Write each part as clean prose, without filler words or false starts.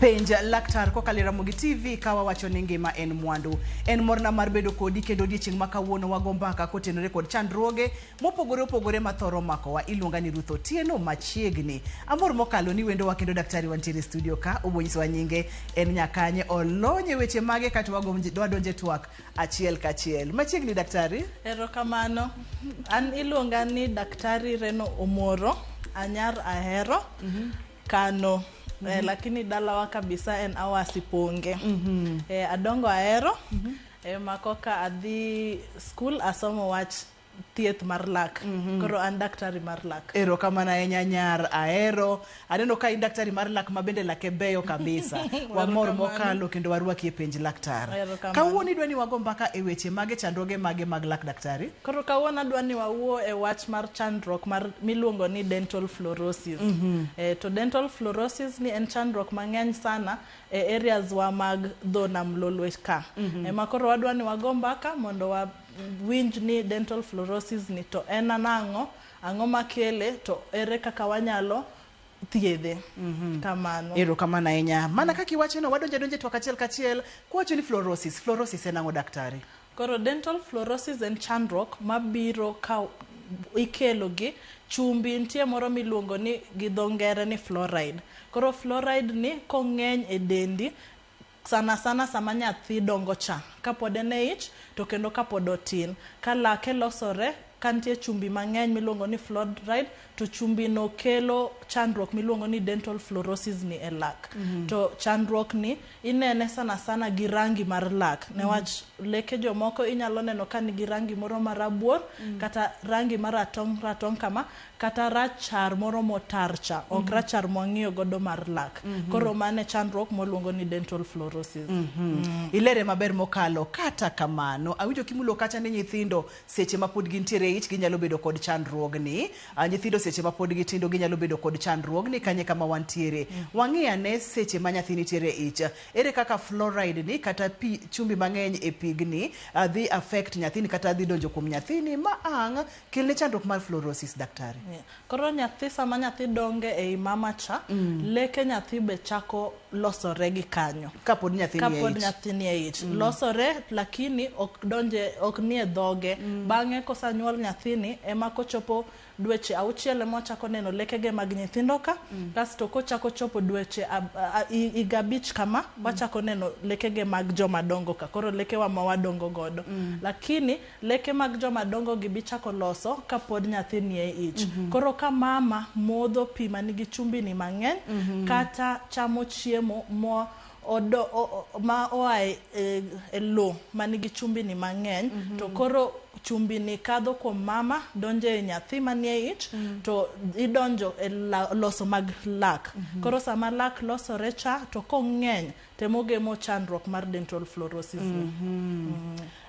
Penj Laktar kokalo e Ramogi TV ka wawacho ni ngima en mwandu. En morna mar bedo kodi kendo odiechieng' ma kawuono wago mbaka kotenore kod chandruoge mopogore opogore ma thoro makowa. Iluonga ni Ruth Otieno machiegni. Amor mokalo ni wendowa kendo daktari wantiere e studio ka obo nyisowa nyinge en nyakanye olony e weche mage kato wadonje twak achiel kachiel. Machiegni daktari. Erokamano. An iluonga ni Daktari Reno Omoro, anyar Ahero, Kano. Lakini dalawa kabisa en Awasi Ponge. Adongo Ahero, ema koka adhi skul asomo wach thieth mar lak. Koro an daktari mar lak. Erokamano ahinya nyar Ahero. Aneno ka in daktari mar lak ma bende lake beyo kabisa. Wamor mokalo kendo warwaki e Penj Laktar. Erokamano. Kawuono idwa ni wago mbaka e weche mage chandruoge mage mag lak daktari? Koro kawuono adwa ni wawuo e wach mar chandruok mar miluongo ni dental fluorosis. To dental fluorosis ni en chandruok mang'eny sana e areas wa mag dho nam lolwe ka. Ema koro wadwa ni wago mbaka mondo wa winj ni dental fluorosis ni to en nang'o, ang'o makele, to ere kaka wanyalo thiedhe. Kamano. Erokamano ahinya. Mana kaka iwacho no wadonjo adonja e twak achiel kachiel kwawacho ni fluorosis. Fluorosis en ang'o daktari? Koro dental fluorosis en chandruok mabiro ka ikelo gi chumbi nitie moro miluongo ni gi dho ngere ni fluoride. Koro fluoride ni kong'eny e dendi sana sana sama nyathi dongo cha kapod en e ich to kendo kapod otin ka lake losore ka nitie chumbi mang'eny miluongo ni fluoride to chumbi no kelo chandruok miluongo ni dental fluorosis ni e lak. To chandruok ni inene sana sana gi rangi mar lak newach leke jomoko inyalo neno ka nigi rangi moro marabuor kata rangi maratong' ratong' kama kata rachar moro motar cha ok rachar mwang'iyo godo mar lak. Koro mano e chandruok moluongo ni dental fluorosis. Ilere maber mokalo. Kata kamano, awinjo kimulo kacha ni nyithindo seche ma pod gintiere e ich ginyalo bedo kod chandruogni. Nyithindo seche ma pod gitindo ginyalo bedo kod chandruogni kanye kama wantiere. Wang'i ane seche ma nyathi nitiere e ich. Ere kaka fluoride ni kata pi chumbi mang'eny e pigni dhi affect nyathini kata dhi donjo kuom nyathini ma ang' kelne chandruok mar fluorosis daktari? Yeah. Koro nyathi sama nyathi donge ei mama cha, leke nyathi be chako losore gi kanyo. Kapod nyathi nie Kapod ich. nyathi nie ich. Losore lakini ok donje ok nie dhoge. Bang'e kosanyuol nyathini ema kochopo dweche auchiel ema wachako neno lekege mag nyithindo ka. Kasto kochako chopo dweche higa abich kama, wachako neno lekege mag joma dongo ka. Koro lekewa ma wadongo godo. Lakini leke mag joma dongo gi bichako loso kapod nyathi nie ich. Koro ka mama modho pi manigi chumbi ni mang'eny, kata chamo chiemo mo odo, o, o, ma oa e lo manigi chumbi ni mang'eny, to koro chumbi ni kadho kuom mama donjo e nyathi manie ich, to idonjo e loso mag lak. Koro sama lak losore cha to kong'eny temogemo chandruok mar dental fluorosis ni.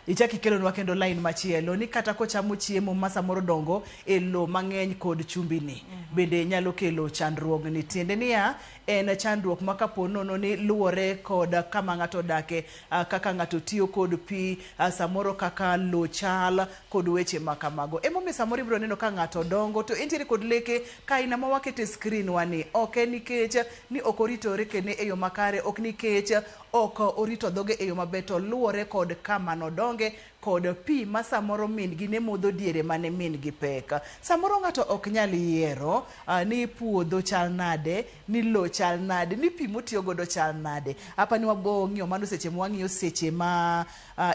Ichak ikelonwa kendo line machielo ni kata kochamo chiemo ma samoro dongo e lo mang'eny kod chumbi ni bende nyalo kelo chandruogni. Tiende niya en chandruok ma kapo nono ni luwore kod kama ng'ato odake, kaka ng'ato tiyo kod pi, samoro kaka lo chal kod weche ma kamago. Emomiyo samoro ibiro neno ka ng'ato dongo to entiere kod leke ka aina ma waketo e screen wa ni ok en nikech ni ok orito lekene e yo makare, ok nikech ok orito dhoge e yo maber, to luwore kod kama nodonge kod pi ma samoro min gi ne modho diere mane min gi pek. Samoro ng'ato ok nyal yiero ni puodho chal nade, ni lo chal nade, ni pi motiyo godo chal nade. Apa ni wabo ng'iyo mano seche ma wang'iyo seche ma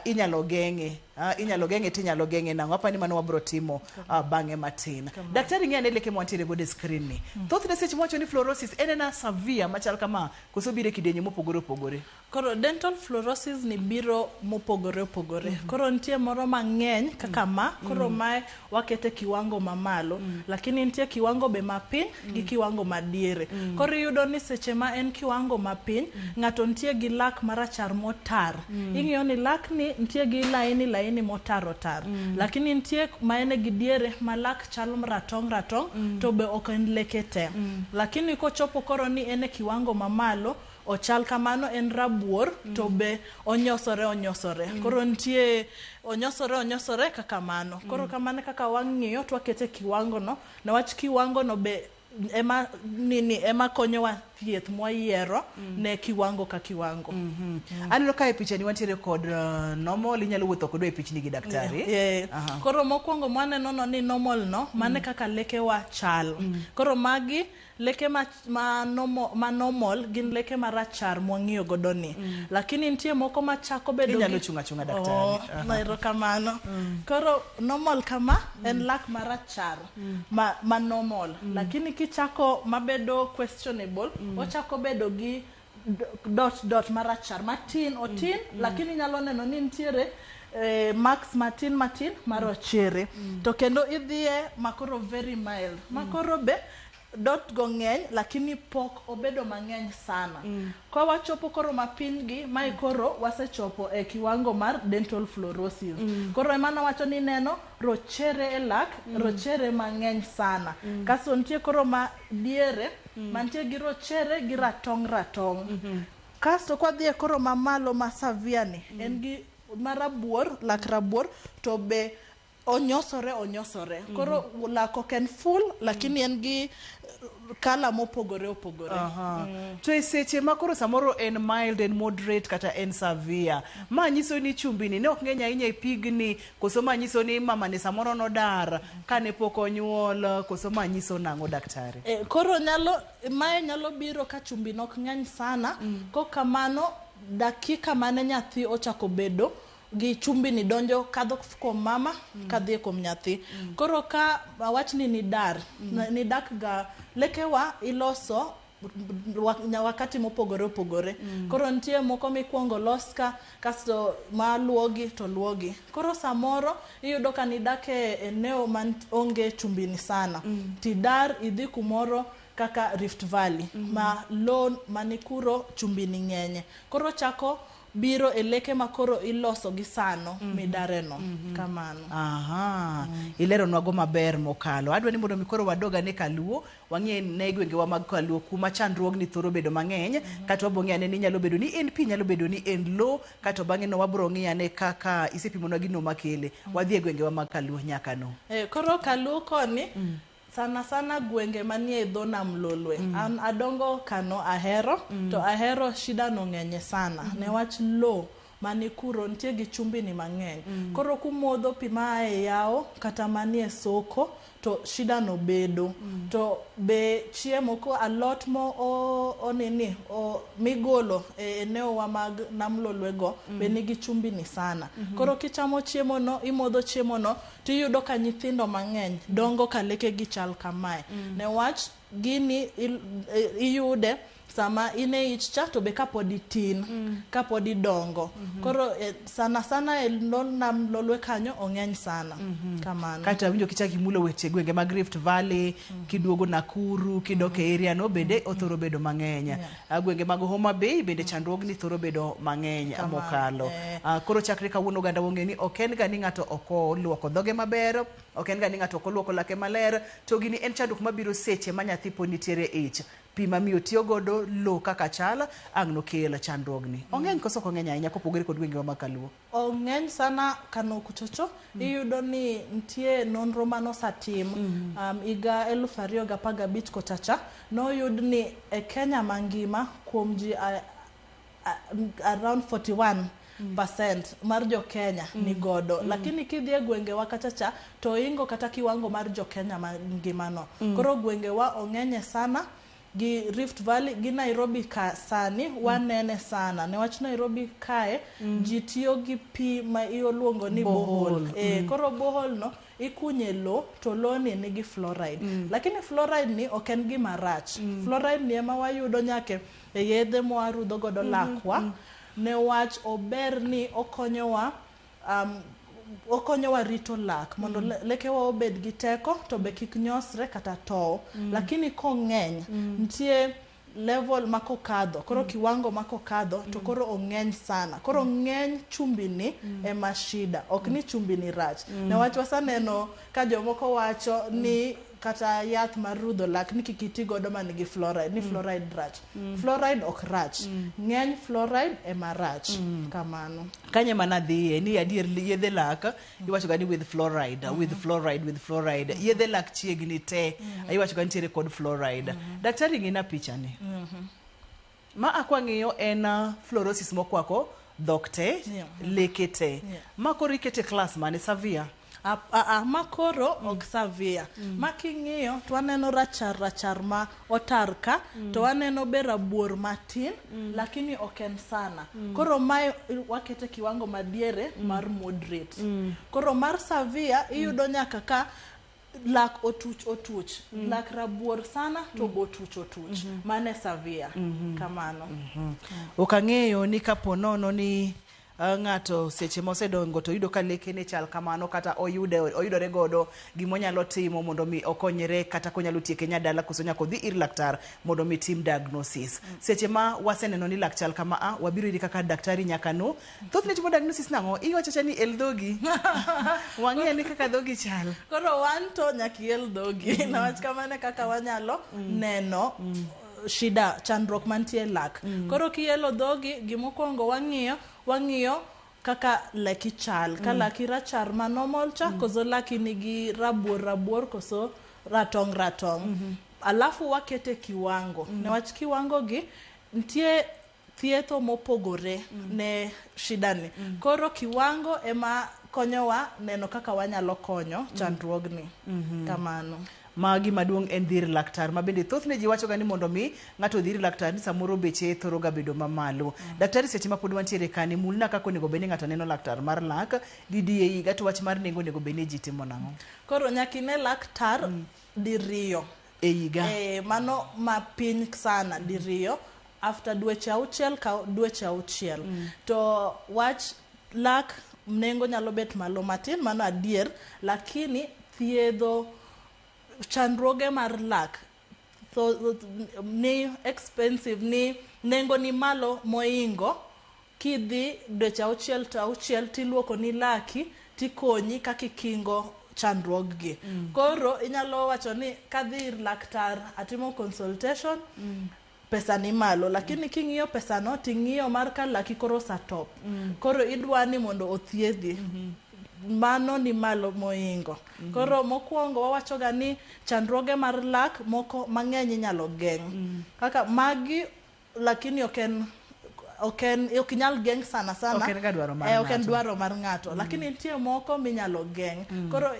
inyalo geng'e. Inyalo geng'e to inyalo geng'e nang'o? Apa ni mano wabro timo bang'e matin. Daktari ng'i ane leke mwantiere godo e screen ni. Thothne seche mwacho ni fluorosis en ena severe machal kama koso biro e kidienje mopogore opogore? Koro dental fluorosis ni biro mopogore opogore. Koro nitie moro mang'eny kaka ma, koro mae wakete kiwango mamalo, lakini nitie kiwango be mapiny gi kiwango madiere. Koro iyudo ni seche ma en kiwango mapiny, ng'ato nitie gi lak marachar motar. Ing'iyo ni lak ni nitie gi laini laini motar otar. Lakini nitie ma en e gi diere ma lak chal ratong' ratong' to be ok en leke te. Lakini kochopo koro ni en e kiwango mamalo, ochal kamano en rabuor to be onyosore onyosore. Koro nitie onyosore onyosore kaka mano. Koro kamano kaka wang'iyo to wakete kiwango no, newach kiwango no be ema nini ema konyowa thieth mwayiero ne kiwango ka kiwango. Aneno ka e pichani wantiere kod normal, inyalo wuotho kodwa e pichni gi daktari. Yeah. Koro mokwongo mwaneno no ni normal no, mane kaka lekewa chal. Koro magi leke ma normal gin leke marachar mwang'iyo godo ni. Lakini nitie moko machako bedo Inyalo chung' achung'a, daktari. Oh, erokamano. Koro normal kama en lak marachar ma normal. Lakini kichako mabedo questionable, ochako bedo gi dot dot marachar matin otin, lakini inyalo neno ni nitiere marks matin matin marochere. To kendo idhiye makoro very mild. Makoro be dot go ng'eny lakini pok obedo mang'eny sana. Ka wachopo koro mapiny gi, mae koro wasechopo e kiwango mar dental fluorosis. Koro ema nawacho ni neno rochere e lak, rochere mang'eny sana. Kasto nitie koro ma diere, mantie gi rochere gi ratong' ratong'. Kasto kwadhi e koro mamalo ma severe ni, en gi marabuor, lak rabuor, to be onyosore onyosore. Koro lak ok en full, lakini en gi kala mopogore opogore. To e seche ma koro samoro en mild, en moderate kata en severe, ma nyiso ni chumbi ni ne ok ng'eny ahinya e pigni, koso ma nyiso ni mama ni samoro nodar kane pok onyuol, koso ma nyiso nang'o, daktari? Koro nyalo mae nyalo biro ka chumbi nok ng'eny sana. Kokamano dakika mane nyathi ochako bedo gi chumbi ni donjo kadho kuom mama kadhi kuom nyathi. Koro ka awach ni nidar, nidak ga lekewa iloso wakati mopogore opogore. Koro nitie moko mikwongo los ka, kasto maluogi to luogi. Koro samoro iyudo ka nidak e eneo man onge chumbi ni sana. Tidar idhi kumoro kaka Rift Valley, ma lo manikuro chumbi ni ng'enye. Koro chako biro e leke ma koro iloso gi sano midareno. Kamano. Aha, ileronwago maber mokalo. Adwa ni mondo mi koro wadog ane kaluo, wang'e ne gwengewa mag kaluo kuma chandruogni thoro bedo mang'eny, kata wabo ng'e ane ni nyalo bedo ni en pi, nyalo bedo ni en lo, kato bang'e no wabro ng'iyo ane kaka isepimonwa gino makele. Wadhi e gwengewa mag kaluo nyaka no. Koro kaluo koni, sana sana gwenge manie dho nam Lolwe. An adongo kano ahero, to ahero shida no ng'enye sana. Newach lo mani kuro nitie gi chumbi ni mang'eny. Koro kumodho pi maa e yao kata manie soko, to shida no bedo. To be chiemo ko alot mo onini, migolo e eneo wa mag nam Lolwe go, be nigi chumbi ni sana. Koro kichamo chiemo no, imodho chiemo no, tiyudo ka nyithindo mang'eny dongo ka lekegi chal kamae. Newach gini iyude sama in e ich cha to be kapod itin, kapod idongo. Koro sana sana e nam Lolwe kanyo ong'eny sana. Kamano. Kata winjo kichak imulo weche gwenge mag Rift Valley, kiduogo Nakuru, kidok e area no bende othoro bedo mang'eny. Gwenge mag Homa Bay bende chandruogni thoro bedo mang'eny mokalo. Koro chakre kawuono oganda wong'e ni ok en ga ni ng'ato ok oluoko dhoge maber, ok en ga ni ng'ato ok oluoko lake maler, to gini en chandruok mabiro seche ma nyathi pod nitiere e ich. Pi ma miyo tiyo godo, lo kaka chal, ang' nokel chandruogni. Ong'eny koso ok ong'eny ahinya kopogore kod gwengewa mag kaluo? Ong'eny sana kano kuchocho. Iyudo ni nitie nonro manosatim higa 2015 kochacha, noyud ni e Kenya mangima kuom ji around 41% mar jo Kenya ni godo. Lakini kidhi e gwengewa kachacha to ingo kata kiwango mar jo Kenya mangima no. Koro gwengewa ong'enye sana gi Rift Valley gi Nairobi ka sani wanene sana. Newach Nairobi kae ji tiyo gi pi ma iluongo ni borehole. Koro borehole no ikunye lo to lo ni nigi fluoride. Lakini fluoride ni ok en gima rach. Fluoride ni ema wayudo nyaka e yedhe mwarudho godo lakwa. Newach ober ni okonyowa okonyowa rito lak mondo lekewa obed gi teko to be kik nyosre kata tow. Lakini kong'eny nitie level makokadho, koro kiwango makokadho to koro ong'eny sana. Koro ng'eny chumbi ni ema shida, ok ni chumbi ni rach. Newach wasaneno ka jomoko wacho ni kata yath mar rudho lak ni kik iti godo man gi fluoride ni fluoride rach. Fluoride ok rach. Ng'eny fluoride ema rach. Kamano. Kanye mana dhiye ni adier yedhe lak iwacho ga ni with fluoride, with fluoride, with fluoride. Yedhe lak chiegni te iwacho ga nitiere kod fluoride. Daktari ng'ina picha ni. Ma akwa ng'iyo en fluorosis mokwako dhok te, leke te. Ma koro ikete class mane severe? Ma koro ok severe. Ma king'iyo to waneno rachar rachar ma otar ka, to waneno be rabuor matin, lakini ok en sana. Koro mae wakete kiwango madiere mar moderate. Koro mar severe iyudo nyaka ka lak otuch otuch, lak rabuor sana to be otuch otuch. Mano e severe. Kamano. Ok ang'eyo ni kapo nono ni ng'ato seche mosedongo to yudo ka lekene chal kamano kata oyudore godo gimonyalo timo mondo mi okonyre kata konyalo tieke nyadala koso nyaka odhi ir laktar mondo mi tim diagnosis. Seche ma waseneno ni lak chal kama a wabiro iri kaka daktari nyaka no thothne timo diagnosis nang'o iwacho cha ni el dhogi wang'e ni kaka dhogi chal. Koro wan to nyaka iel dhogi niwach kamano e kaka wanyalo neno shida chandruok mantie e lak. Koro kielo dhogi gimokwongo wang'iyo kaka laki chal. Ka laki rachar ma normal cha, koso laki nigi rabuor rabuor koso ratong' ratong'. Alafu wakete kiwango. Niwach kiwango gi nitie thietho mopogore ne shida ni. Koro kiwango ema konyowa neno kaka wanyalo konyo chandruogni. Kamano. Ma gima duong' en dhi ir laktar ma bende thothne ji wacho ga ni mondo mi ng'ato odhi ir laktar ni samoro beche thoro ga bedo mamalo. Daktari seche ma pod wantiere kani mulna kaka onego bed ni ng'ato neno laktar mar lak didi e higa to wach mar nengo onego bed ni ji timo nang'o? Koro nyaka ine laktar diriyo. E higa. Mano mapiny sana diriyo after dweche auchiel ka dweche auchiel. To wach lak nengo nyalo bet malo matin mano adier, lakini thiedho chandruoge mar lak ni expensive ni nengo ni malo moingo kidhi dweche auchiel to auchiel tiluoko ni laki tikonyi kaka ikingo chandruog gi. Koro inyalo wacho ni kadhi ir laktar atimo consultation pesa ni malo, lakini king'iyo pesa no ting'iyo mar ka laki koro osatop. Koro idwa ni mondo othiedhi. Mano ni malo moingo. Koro mokwongo wawacho ga ni chandruoge mar lak moko mang'eny inyalo geng'. Kaka magi lakini ok en ok nyal geng' sana sana. Ok en ga dwaro mar ok en ng'ato. dwaro mar ng'ato. Lakini nitie moko minyalo geng'. Koro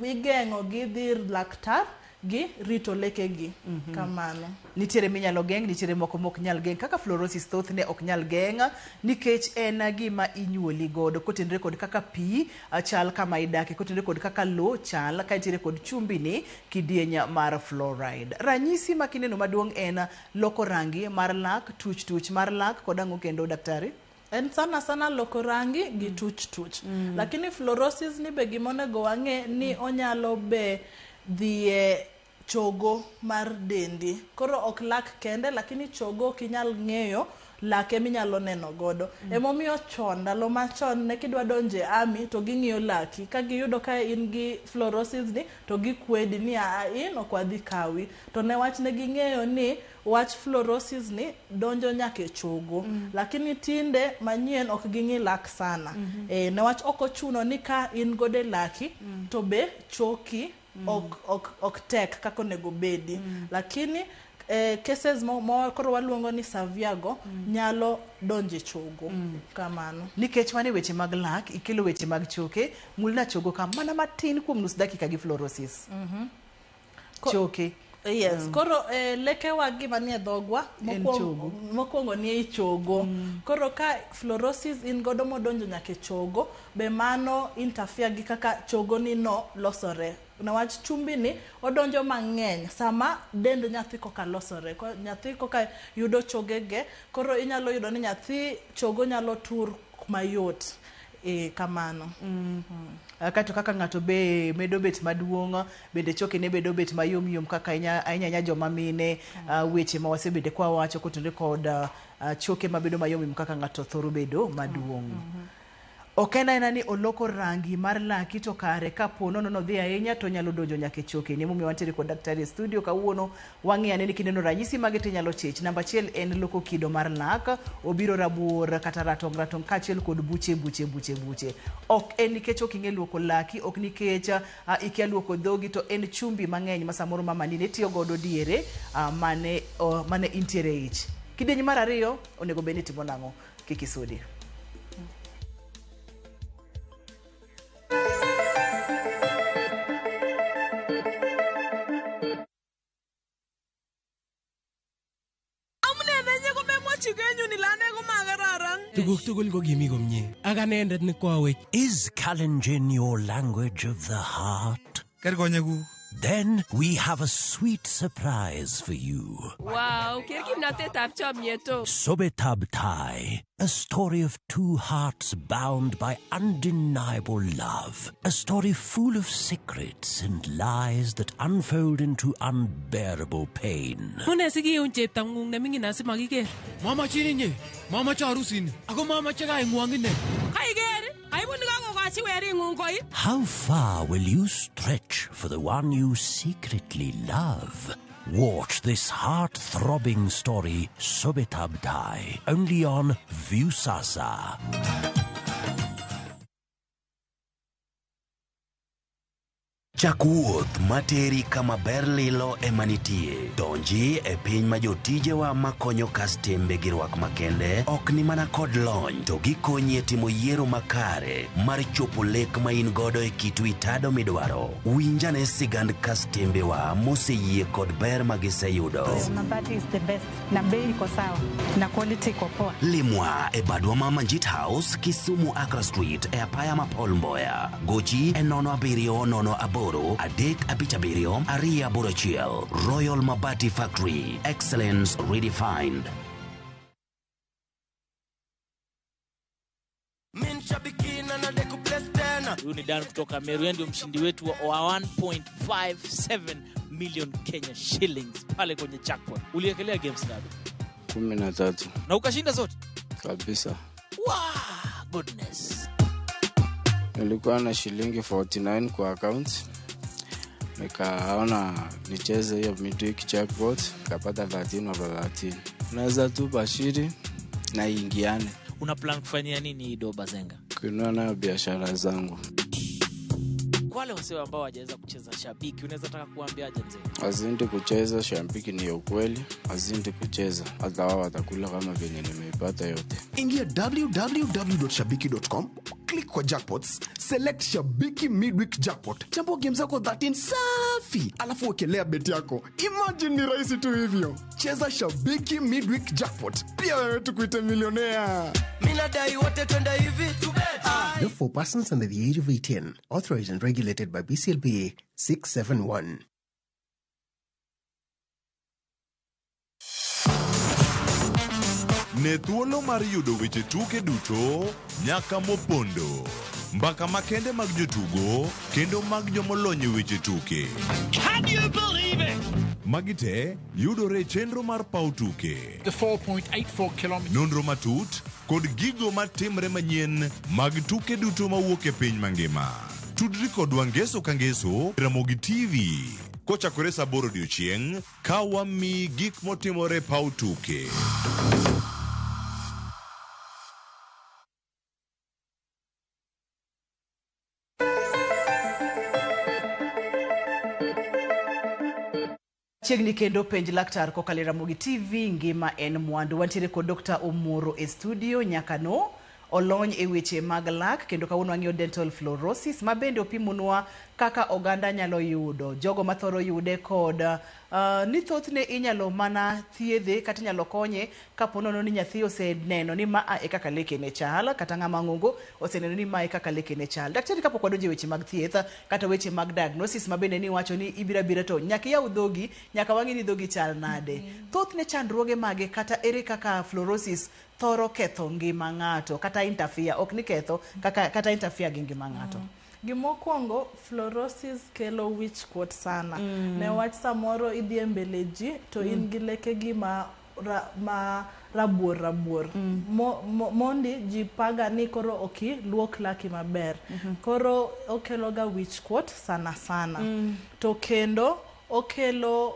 igeng'o gi dhi ir laktar gi rito lekegi. Kamano. Nitiere minyalo geng', nitiere moko mok nyal geng'. Kaka fluorosis thothne ok nyal geng' nikech en gima inyuoli godo kotenore kod kaka pi chal kama idake, kotenore kod kaka lowo chal, ka nitiere kod chumbi ni kidieny mar fluoride. Ranyisi ma kineno maduong' en loko rangi mar lak, tuch tuch mar lak kod ang'o kendo daktari? En sana sana loko rangi gi tuch tuch. Lakini fluorosis ni be gimonego wang'e ni onyalo be dhiye chogo mar dendi. Koro ok lak kende, lakini chogo ok inyal ng'eyo lak eminyalo neno godo. Emomiyo chon, ndalo machon ne kidwa donjo e army to ging'iyo laki. Ka giyudo ka in gi fluorosis ni to gikwedi ni aa in ok wadhi kawi. To ne wach ne ging'eyo ni wach fluorosis ni donjo nyaka e chogo. Lakini tinde manyien ok ging'i lak sana. Ne wach ok ochuno ni ka in godo e laki to be choki ok tek kaka onego bedi. Lakini cases mo koro waluongo ni severe go nyalo donjo e chogo. Kamano. Nikech mane weche mag lak, ikelo weche mag choke, mulna chogo ka mana matin kuom nus dakika gi fluorosis. Choke. Yes, koro lekewa gi manie dhogwa mokwongo ni ei chogo. Koro ka fluorosis in godo modonjo nyaka e chogo, be mano interfere gi kaka chogo ni no losore. Niwach chumbi ni odonjo mang'eny sama dend nyathi koka losore. Nyathi koka yudo chogege, koro inyalo yudo ni nyathi chogo nyalo tur mayot. Kamano. Kato kaka ng'ato be medo bet maduong', bende chokene bedo bet mayom yom kaka ahinya ahinya joma mine, weche ma wasebede kwa wacho kotenore kod choke mabedo mayom yom kaka ng'ato thoro bedo maduong'. Ok en aena ni oloko rangi mar laki to kare kapo nono nodhi ahinya to onyalo donjo nyaka e chokeni. Emomiyo wantiere kod daktari e studio kawuono wang'i ane ni kineno ranyisi mage to inyalo chich. Namba achiel en loko kido mar lak, obiro rabuor kata ratong' ratong' kaachiel kod buche buche buche buche. Ok en nikech ok ing'e luoko laki, ok nikech ikia luoko dhogi to en chumbi mang'eny ma samoro mamani ne tiyo godo diere mane intiere e ich. Kidieny mar ariyo onego bed ni itimo nang'o? Kik isudi. Tuguk tugul ko kimi komie. Ak anendet ne koawech. Is Kalenjin your language of the heart? Ker konyekuk. Then we have a sweet surprise for you. Wow, ker kimnatetab chomyet o. Sobetab Tai, a story of two hearts bound by undeniable love. A story full of secrets and lies that unfold into unbearable pain. Mune sikiun cheptang'ung neming'in asimakiker. Mamachin inye. Mamache harusini. Ako mamache kaing'wong ine. Kaiker, aibu nekakokochi wering'ung koit. How far will you stretch for the one you secretly love? Watch this heart-throbbing story, Sobetab Tai, only on Viusasa. Chak wuoth materi kama ber lilo ema nitie. Donji e piny ma jotijewa makonyo kastembe gi rwak makende ok ni mana kod lony to gikonyi e timo yiero makare mar chopo lek ma in godo e kit wi tado midwaro. Winjane sigand kastembewa moseyie kod ber ma giseyudo. Mabati is the best na bei iko sawa na quality iko poa. Limwa e badwa ma Manjit House, Kisumu Accra Street e apaya ma Paul Mboya. Gochi e 07 08 357 281. Royal Mabati Factory. Excellence redefined. Huyu ni Dan kutoka Meru, yeye ndio mshindi wetu wa 1.57 million Kenya shillings pale kwenye jackpot. Uliekelea games ngapi? 13. Na ukashinda zote? Kabisa. Wow, goodness. Nilikuwa na shilingi 49 kwa account. Nikaona nicheze hiyo midweek jackpot, nikapata 13 over 13. Naweza tu bashiri na ingiane. Una plan kufanyia nini hii doba Zenga? Kununua nayo biashara zangu. Kwa wale wasee ambao hawajaweza kucheza shabiki, unaweza taka kuambiaje mzee? Wazidi kucheza shabiki ni ukweli, wazidi kucheza hata wao watakula kama venye nimeipata yote. Ingia www.shabiki.com, click kwa jackpots, select Shabiki Midweek Jackpot. Chambua game zako 13 safi, alafu wekelea bet yako. Imagine ni rahisi tu hivyo. Cheza Shabiki Midweek Jackpot. Pia wewe tukuite millionaire. Mimi nadai wote twende hivi tu bet. Not for persons under the age of 18. Authorized and regulated by BCLBA 671. Ne thuolo mar yudo weche tuke duto nyaka mopondo, mbaka makende mag jotugo kendo mag jomolony e weche tuke. Can you believe it? Magi te yudore e chenro mar paw tuke. The 4.84 kilometers. Nonro matut kod gigo matimre manyien mag tuke duto mawuok e piny mangima. Tudri kodwa ngeso ka ngeso Ramogi TV kochakore saa 8 odiochieng' ka wamiyi gik motimore e paw tuke. Chiegni kendo penj laktar kokalo e Ramogi TV, ngima en mwandu. Wantiere kod Dr. Omoro e studio nyaka no olony e weche mag lak kendo kawuono wang'iyo dental fluorosis ma bende opimonwa kaka oganda nyalo yudo jogo mathoro yude kod ni thothne inyalo mana thiedhe kata inyalo konye kapo nono ni nyathi oseneno ni ma e kaka lekene chal kata ng'ama ng'ongo oseneno ni ma e kaka lekene chal. Daktari, kapok wadonjo e weche mag thieth kata weche mag diagnosis ma bende ni wacho ni ibiro abira to nyaka iyaw dhogi, nyaka wang'i ni dhogi chal nade. Thothne chandruoge mage kata ere kaka fluorosis thoro ketho ngima ng'ato kata interfere, ok ni ketho kaka, kata interfere gi ngima ng'ato. Gimokwongo, fluorosis kelo wich kuot sana. Newach samoro idhi e mbele ji to in gi lekegi ma ma rabuor rabuor. Mondi ji paga ni koro ok iluok laki maber. Koro okelo ga wich kuot sana sana. To kendo okelo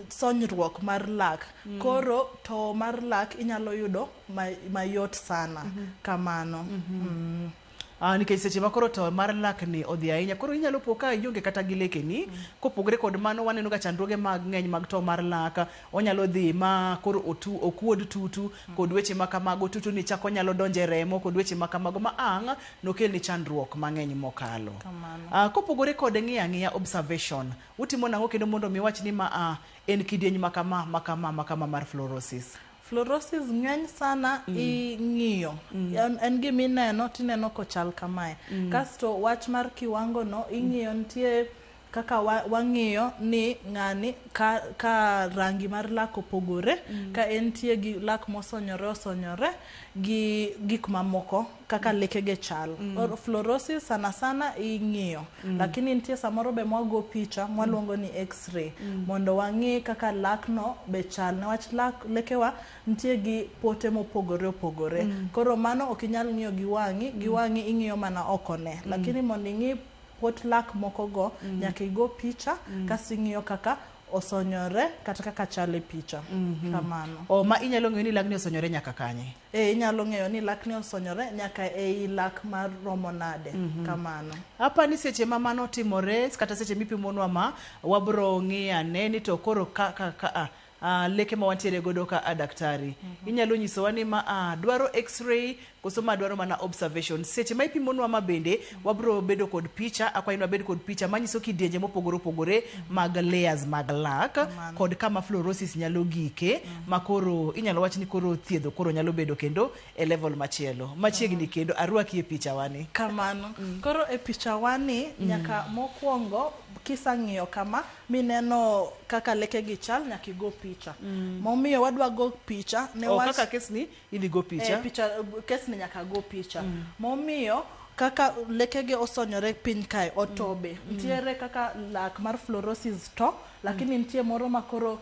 sonyruok mar lak. Koro to mar lak inyalo yudo mayot sana. Kamano. Nikech seche ma koro to mar lak ni odhi ahinya, koro inyalo po ka ionge kata gi lekeni. Kopogore kod mano, waneno ga chandruoge mag ng'eny mag to mar lak. Onyalo dhi ma koro okuod tutu kod weche ma kamago. Tutu ni chako nyalo donjo e remo kod weche ma kamago ma ang' nokel ni chandruok mang'eny mokalo. Kopogore kod ng'iyo ang'iya observation, utimo nang'o kendo mondo mi wach ni ma en kidieny makama makama makama mar fluorosis? Fluorosis ng'eny sana ing'iyo. En gima ineno tineno kochal kamae. Kasto wach mar kiwango no ing'iyo nitie kaka wang'iyo ni ng'ani ka rangi mar lak opogore, ka entie gi lak mosonyore osonyore gi gik mamoko kaka lekege chal. Fluorosis sana sana ing'iyo. Lakini nitie samoro be mwago picha mwaluongo ni x-ray mondo wang'i kaka lak no be chal. Newach lak lekewa nitie gi pote mopogore opogore. Koro mano ok inyal ng'iyo gi wang'i, gi wang'i ing'iyo mana oko ne. Lakini mondo ing'i pot lak moko go, nyaka igo picha kasto ing'iyo kaka osonyore kata kaka chal e picha. Kamano. O ma inyalo ng'eyo ni lakni osonyore nyaka kanye? Inyalo ng'eyo ni lakni osonyore nyaka ei lak mar romo nade. Kamano. Apa ni seche ma mano timore kata seche mipimonwa ma wabro ng'iyo ane ni to koro ka leke ma wantiere godo ka daktari. Inyalo nyisowa ni ma dwaro x-ray koso ma dwaro mana observation. Seche ma ipimonwa ma bende wabro bedo kod picha, akwayo ni wabed kod picha manyiso kidienje mopogore opogore mag layers mag lak kod kama fluorosis nyalo gike, ma koro inyalo wach ni koro thiedho koro nyalo bedo kendo e level machielo. Machiegni kendo arwaki e picha wani. Kamano. Koro e picha wani nyaka mokwongo kisang'iyo kama mineno kaka lekegi chal nyaka igo picha. Momiyo wadwa go picha ne wach kaka kesni idhi go picha. Picha kesni nyaka go picha. Momiyo kaka lekege osonyore piny kae otobe. Nitiere kaka lak mar fluorosis to, lakini nitie moro ma koro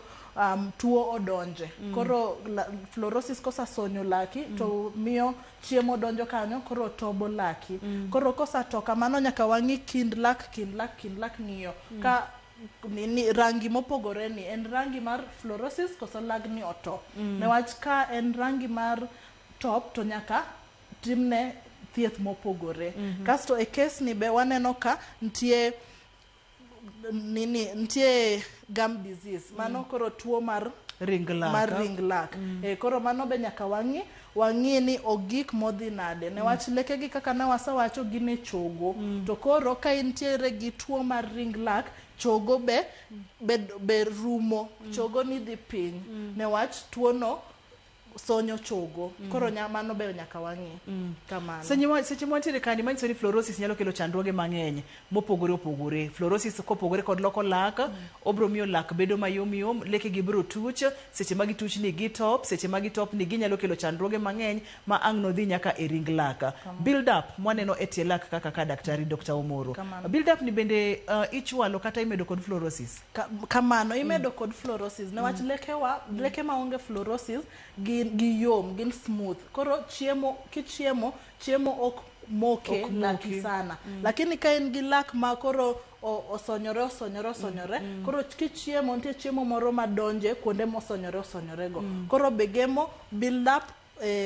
tuo odonje. Koro fluorosis kosasonyo laki to miyo chiemo donjo kanyo koro tobo laki. Koro kosatoka mano nyaka wang'i kind lak kind lak kind lak ng'iyo ka ni rangi mopogore ni en rangi mar fluorosis koso lagni oto. Newach ka en rangi mar top to nyaka timne thieth mopogore. Kasto e case ni be waneno ka nitie nitie gum disease. Mano koro tuo mar ring lak. Mar ring lak. Koro mano be nyaka wang'i ni ogik modhi nade. Newach lekegi kaka ne wasewacho gin e chogo. To koro ka intiere gi tuo mar ring lak, chogo be rumo. Chogo ni dhi piny. Newach tuo no sonyo chogo. Koro mano be nyaka wang'i. Kamano. Seche mwantiere kani manyiso ni fluorosis nyalo kelo chandruoge mang'eny mopogore opogore. Fluorosis kopogore kod loko lak, obro miyo lak bedo mayom yom, lekegi bro tuch, seche ma gituch ni gitop, seche ma gitop ni ginyalo kelo chandruoge mang'eny ma ang' nodhi nyaka e ring lak. Build up mwaneno e tie lak kaka ka daktari Dr. Omoro. Build up ni bende ichwalo kata imedo kod fluorosis? Kamano, imedo kod fluorosis. Newach leke maonge fluorosis gi yom, gin smooth. Koro chiemo kichiemo, chiemo ok moke laki sana. Lakini ka en gi lak ma koro osonyore osonyore osonyore, koro kichiemo nitie chiemo moro madonje kuonde mosonyore osonyore go. Koro be gemo build up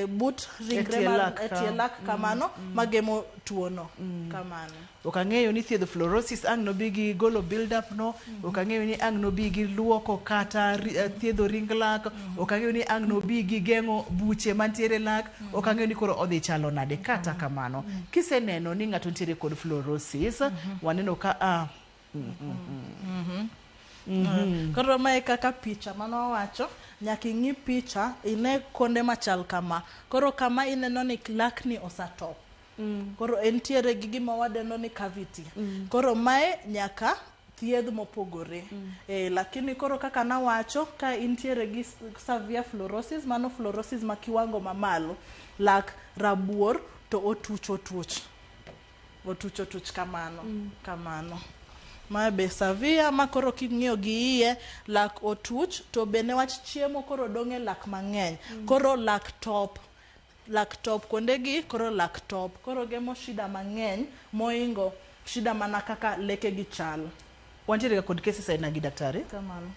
but ringre mar etie lak kamano magemo tuono kamano. Ok ang'eyo ni thiedho fluorosis ang' nobi gi golo build up no, ok ang'eyo ni ang' nobi gi luoko kata thiedho ring lak, ok ang'eyo ni ang' nobi gi geng'o buche mantiere lak, ok ang'eyo ni koro odhi chalo nade. Kata kamano, kiseneno ni ng'ato nitiere kod fluorosis, waneno ka Koro mae kaka picha mano wacho, nyaka ing'i picha ine kuonde machal kama. Koro kama ineno ni lakni osatop. Koro entiere gi gima wadendo ni cavity. Koro mae nyaka thiedh mopogore. Lakini koro kaka nawacho, ka intiere gi severe fluorosis, mano fluorosis ma kiwango mamalo, lak rabuor to otuch otuch. Otuch otuch kamano. Kamano. Ma be severe ma koro king'iyo gi iye lak otuch to be newach chiemo koro dong' e lak mang'eny. Koro lak top. Lak top kuonde gi koro lak top. Koro gemo shida mang'eny moingo shida mana kaka leke gi chal. Wantiere ga kod cases aina gi daktari. Kamano.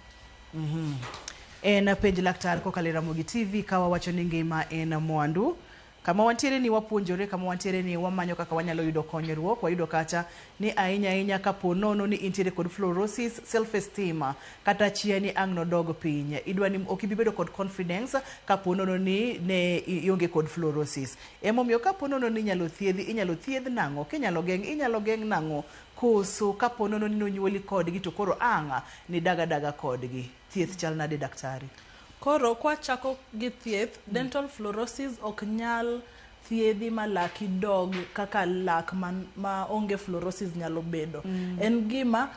En penj laktar kokalo e Ramogi TV ka wawacho ni ngima en mwandu. Kama wantiere ni wapuonjore, kama wantiere ni wamanyo kaka wanyalo yudo konyruok, wayudo kacha ni ahinya ahinya kapo nono ni intiere kod fluorosis, self esteem kata chia ni ang' nodog piny. Idwa ni ok ibi bedo kod confidence kapo nono ni ne ionge kod fluorosis. Emomiyo kapo nono ni inyalo thiedhi, inyalo thiedh nang'o? Kinyalo geng', inyalo geng' nang'o? Koso kapo nono ni nonyuoli kodgi to koro ang' nidag adaga kodgi. Thieth chal nade daktari? Koro kwachako gi thieth, dental fluorosis ok nyal thiedhi ma laki dog kaka lak ma onge fluorosis nyalo bedo. En gima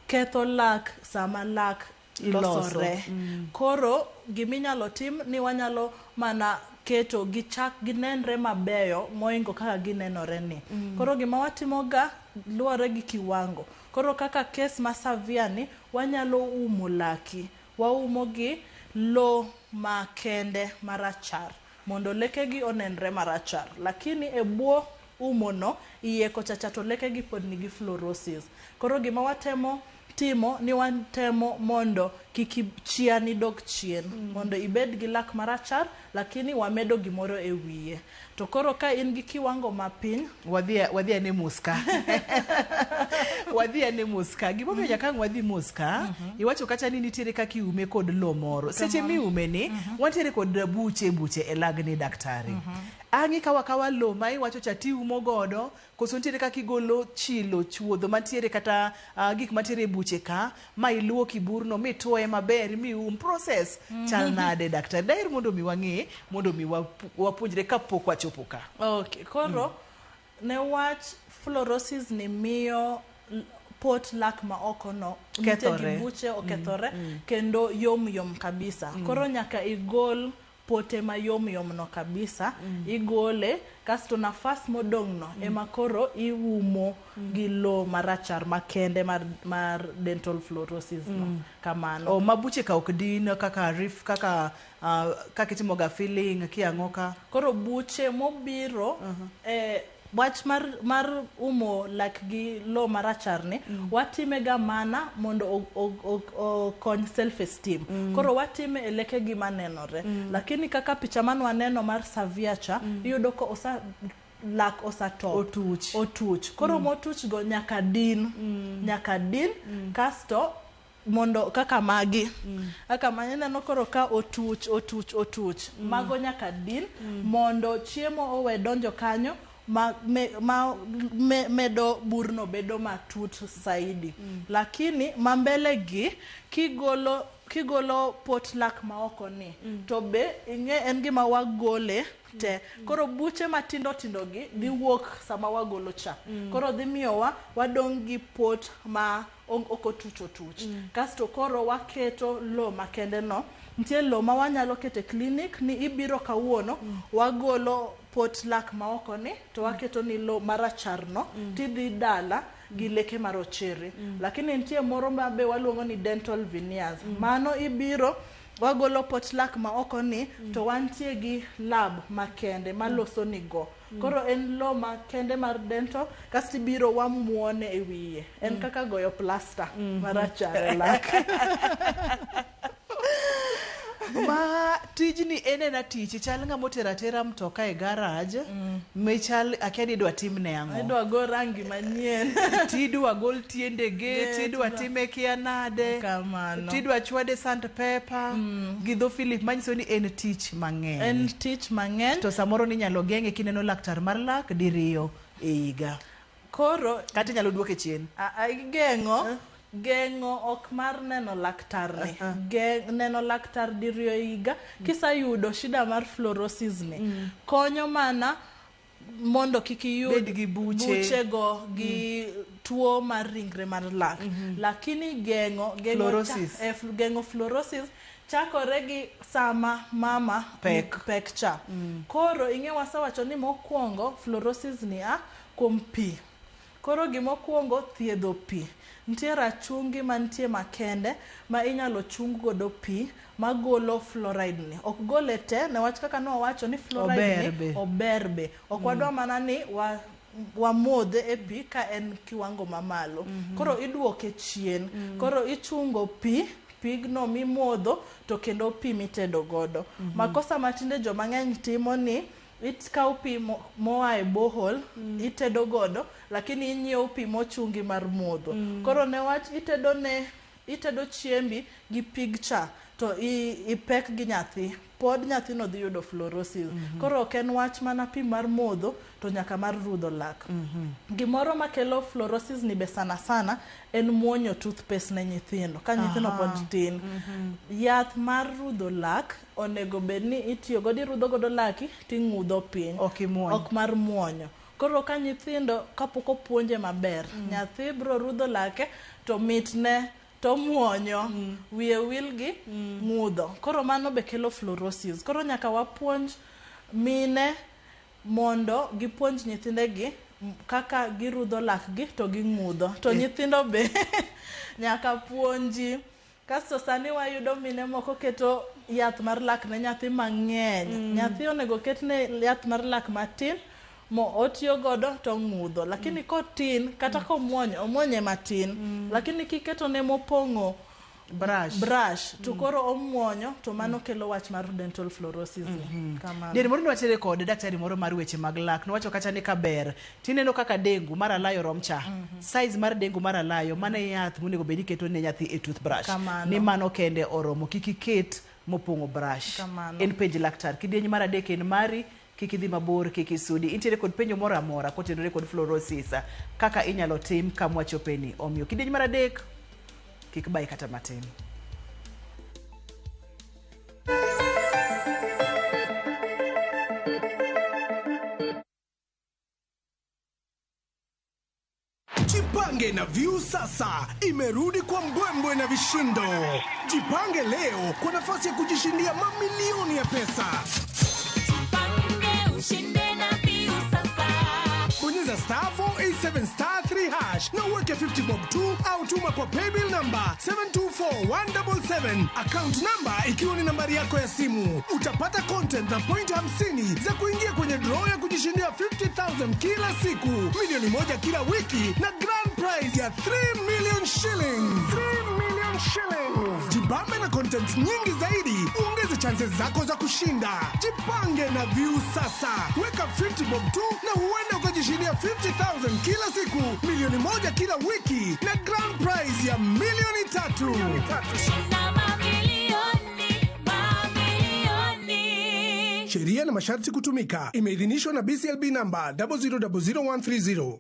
ketho lak sama lak losore. Koro giminyalo tim ni wanyalo mana keto gichak ginenre mabeyo moingo kaka ginenore ni. Koro gima watimo ga luwore gi kiwango. Koro kaka case ma severe ni wanyalo umo laki. Waumo gi lo makende marachar mondo lekegi onenre marachar. Lakini e bwo umo no, iye kocha cha to lekegi pod nigi fluorosis. Koro gima watemo timo ni watemo mondo kik chia ni dog chien. Mondo ibed gi lak marachar, lakini wamedo gimoro e wiye. To koro ka in gi kiwango mapiny, Wadhi ane mos ka. Wadhi ane mos ka. Gimomiyo nyaka ang' wadhi mos ka, iwacho kacha ni nitiere kaka iume kod lo moro. Seche miume ni, wantiere kod buche buche e lagni daktari. Ang' ikawo akawa lo ma iwacho cha tiumo godo, koso nitiere kaka igolo chilo chuodho mantiere kata gik mantiere e buche ka, ma iluoki burno mituoye maber mium. Process chal nade daktari? Daher mondo mi wang'e, mondo mi wapuonjre kapok wachopo ka. Okay, koro ne wach fluorosis ni miyo pot lak ma oko no nitie gi Kethore. buche okethore kendo yom yom kabisa. Koro nyaka igol pote mayom yom no kabisa, igole kasto nafas modong' no ema koro iumo gi lo marachar makende mar dental fluorosis no. Kamano. O ma buche ka ok din kaka rif kaka kaka itimo ga filling kiang'o ka. Koro buche mobiro wach mar umo lak gi lo marachar ni watime ga mana mondo okony self esteem. Koro watime e leke gi manenore. Lakini kaka picha man waneno mar severe cha, iyudo ka osa lak osatop. Otuch. Otuch. Koro motuch go nyaka din. Nyaka din. Kasto mondo kaka magi. Kaka magi ineno koro ka otuch, otuch, otuch. Mago nyaka din mondo chiemo owe donjo kanyo ma medo burno bedo matut saidi. Lakini mambele gi kigolo pot lak ma oko ni, to be ing'e en gima wagole te. Koro buche matindo tindo gi dhi wuok sama wagolo cha. Koro dhi miyowa wadong' gi pot ma ok otuch otuch. Kasto koro waketo lo makende no. Nitie lo ma wanyalo keto e clinic ni ibiro kawuono, wagolo pot lak ma oko ni to waketo ni lo marachar no, tidhi dala gi leke marochere. Lakini nitie moro ma be waluongo ni dental veneers. Mano ibiro wagolo pot lak ma oko ni to wantie gi lab makende maloso ni go. Koro en lo makende mar dental kasto ibiro wamuone e wiye. En kaka goyo plaster marachar e lak. Ma tijni en ena tich chal ng'ama otero atera mtoka e garage michal akia ni idwa timne ang'o. Idwa go rangi manyien. Tidwa gol tiendege, tidwa time kia nade. Kamano. Tidwa chwade sandpaper gi dho Philip manyiso ni en tich mang'eny. En tich mang'eny. To samoro ninyalo geng'e kineno laktar mar lak diriyo e higa. Koro kata inyalo duoke chien. Geng'o geng'o ok mar neno laktar ni. Neno laktar diriyo e higa kisayudo shida mar fluorosis ni. Konyo mana mondo kik iyud Bed gi buche. buche go gi tuo mar ringre mar lak. Lakini geng'o Fluorosis. Geng'o fluorosis chakore gi sama mama Pek. pek cha. Koro ing'e wasewacho ni mokwongo fluorosis ni a kuom pi. Koro gimokwongo thiedho pi. Nitie rachungi mantie makende ma inyalo chung godo pi magolo fluoride ni. Ok gole te newach kaka nwawacho ni fluoride ni ober be. Ok wadwa mana ni wamodhe e pi ka en kiwango mamalo. Koro iduoke chien. Koro ichungo pi, pigno mimodho to kendo pi mitedo godo. Makosa matinde joma ng'eny timo ni ikawo pi moa e borehole itedo godo, lakini inyiewo pi mochungi mar modho. Koro newach itedo chiembi gi pig cha to ipek gi nyathi, pod nyathino dhi yudo fluorosis. Koro ok en wach mana pi mar modho to nyaka mar rudho lak. Gimoro makelo fluorosis ni be sana sana en muonyo toothpaste ne nyithindo ka nyithindo pod tin. Yath mar rudho lak onego bed ni itiyo godo, irudho godo laki ting'udho piny, ok mar muonyo. Koro ka nyithindo kapok opuonje maber, nyathi biro rudho lake to mitne to muonyo, wiye wil gi ng'udho. Koro mano be kelo fluorosis. Koro nyaka wapuonj mine mondo gipuonj nyithindegi kaka girudho lakgi to ging'udho. To nyithindo be nyaka puonji. Kasto sani wayudo mine moko keto yath mar lak ne nyathi mang'eny. Nyathi onego ketne yath mar lak matin mo otiyo godo to ng'udho. Lakini kotin kata komuonyo, omuonye matin. Lakini kiketone mopong'o brush to koro omuonyo, to mano kelo wach mar dental fluorosis ni. Kamano. Diere moro nwachiere kod daktari moro mar weche mag lak, nowacho kacha ni kaber tineno kaka dengu mar alayo rom cha, size mar dengu mar alayo, mano e yath monego bed ni iketo ne nyathi e toothbrush. Kamano. Ni mano kende oromo, kik iket mopong'o brush. Kamano. En penj laktar. Kidieny mar adek en mari, kik idhi mabor, kik isudi. Intiere kod penjo moro amora kotenore kod fluorosis, kaka inyalo tim kamwachopeni. Omiyo kidieny mar adek kik bayi kata matin. Jipange na Viusasa imerudi kwa mbwembwe na vishindo. Jipange leo kwa nafasi ya kujishindia mamilioni ya pesa. Ushinde na Viusasa. Bonyeza star 487 star 3 hash na uweke 50 bob tu au tuma kwa paybill number 724177, account number ikiwa ni nambari yako ya simu. Utapata content na point 50 za kuingia kwenye draw ya kujishindia 50,000 kila siku, 1 milioni kila wiki na grand prize ya 3 million shillings. 3 million shillings. Jibambe na content nyingi zaidi, uongeze chances zako za kushinda. Jipange na Viusasa, weka 50 bob tu na huenda ukajishindia 50,000 kila siku, 1 milioni kila wiki na grand prize ya 3 milioni. Shinda mamilioni, mamilioni. Sheria na masharti kutumika. Imeidhinishwa na BCLB namba 0000130.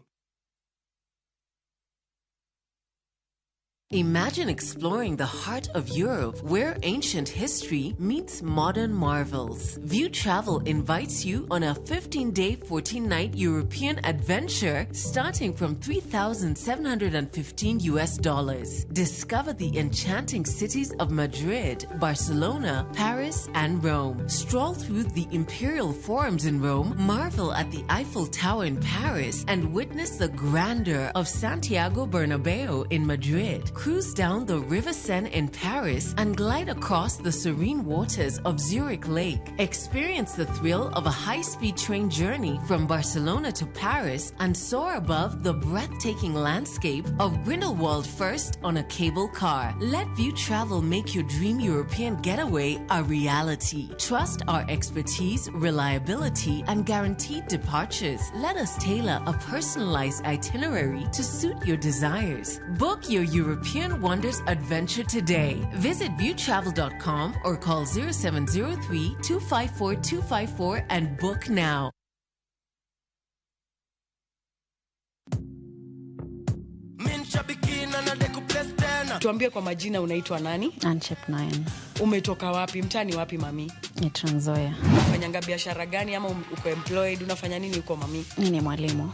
Imagine exploring the heart of Europe, where ancient history meets modern marvels. View Travel invites you on a 15 day, 14 night European adventure starting from 3,715 US dollars. Discover the enchanting cities of Madrid, Barcelona, Paris, and Rome. Stroll through the imperial forums in Rome, marvel at the Eiffel Tower in Paris, and witness the grandeur of Santiago Bernabeu in Madrid. Cruise down the River Seine in Paris and glide across the serene waters of Zurich Lake. Experience the thrill of a high speed train journey from Barcelona to Paris and soar above the breathtaking landscape of Grindelwald First on a cable car. Let View Travel make your dream European getaway a reality. Trust our expertise, reliability, and guaranteed departures. Let us tailor a personalized itinerary to suit your desires. Book your European Wonders adventure today. Visit viewtravel.com or call 0703 254 254 and book now. Mi nshabiki na nadai kuplace tena. Tuambie kwa majina, unaitwa nani? Anchep 9. Umetoka wapi? Mtaani wapi, mami? Ni Trans Nzoia. Unafanyanga biashara gani ama uko employed? Unafanya nini huko, mami? Mi ni mwalimu.